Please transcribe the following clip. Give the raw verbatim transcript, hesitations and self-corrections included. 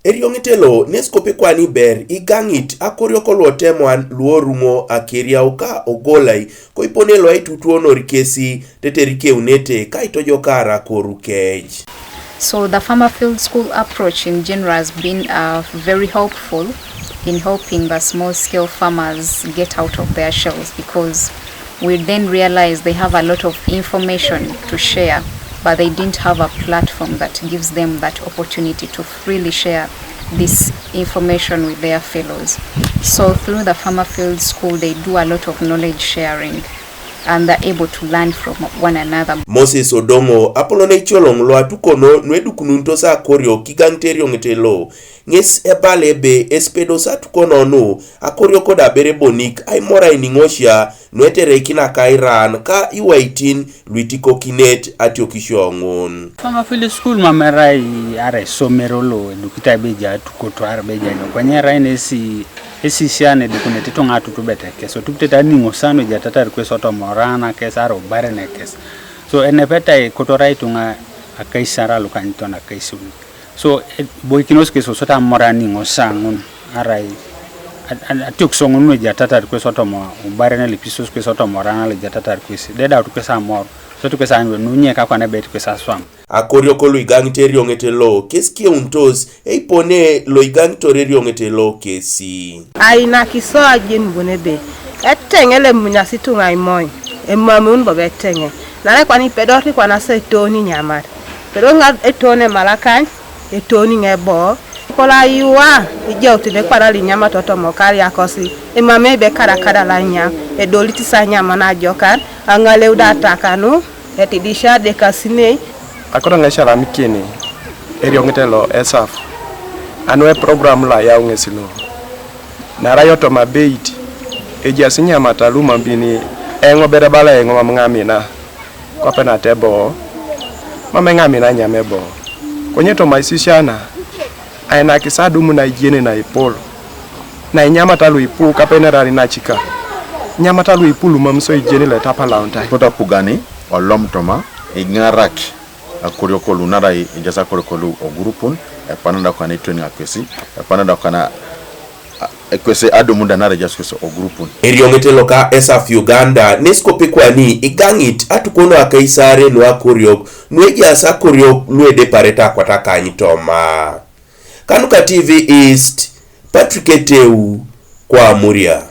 Erioŋet lo nes kope kwani ber igaŋit akoriok luotemuan luoruŋo akeriau ka ogolai koipone loaitutuonor kesi tetere keunete kaitojokar akoru kec. So the farmer field school approach in general has been uh, very helpful in helping the small scale farmers get out of their shells, because we then realize they have a lot of information to share, but they didn't have a platform that gives them that opportunity to freely share this information with their fellows. So through the farmer field school, they do a lot of knowledge sharing and they're able to learn from one another. Moses Odoŋo, apolon eicoloŋ loatukono nuedukununtos akoriok kigaŋit erioŋet lo, ŋes ebala ebe esipedos atukono nu akoriok da berebonik aimorai niŋosia nuetereikin akairan ka iwaitin luitikokinet atiokisio ŋun. Farmer field school mam erai arai esomero lo edukitai beja atukoto arai beja nyokonye erai nesi esisia nedukunet ituŋa atutubet ekes otupitete aniŋosa nuejatatar kwes otomorana kes arai obaren ekes. So enepetai kotorai ituŋa akaisara lukanyuton akaisuni. So eboikinos kes osot amor aniŋosa ŋun arai atiokisio ŋun nuejatatar kwes otomo obaren elipisos kwes otomorana lejatatar kwes dedaut kwes amor sot kwes anyudo nunye kakwana ebeit kwes aswam. Akoriok luigaŋit erioŋet lo kes keuntos eipone loigaŋitor erioŋet lo kesi. Ainakis ajeni bon ebe eteŋe elemunyasi ituŋa imony emameun bobo eteŋe nare kwana ipedori kwana sa etooni inyamat pedori ŋa etoon emalakany etooni ŋa eboo kolo ayua ijautene kwana linyamat otomokar yakosi emamei ebe kadakada lanyam edolit sa nyama najokan aŋaleu da atakanu etidisha adekasinei. Akoto ŋa esalamikin erioŋet lo esaf anu eprogram lo ayau ŋes lo naarai otoma abeit ejaas inyamata lu mam bini eoŋ bere bala eoŋ mam ŋamina kwape nat eboo mam eŋamina anyam eboo konye toma isisiana ainakis adumun aijiene naipol nainyamata luipu kapenerari nacika inyamata luipu lumam so ijeni letapalauntai. Kotapugani olom toma iŋarak akoriok lu narai ejaas akoriok lu ogurupun epana da kwana itweniŋa kwesi epana da kwana kwesi adumun da narai ejaas kwesi ogurupun. Erioŋet loka esaf Uganda nes kope kwani igaŋit atukono akaisare nuakoriok nuejaas akoriok luedeparete akwatakany toma. Kanuka T V East, Patrick Eteu, kwa Amuria.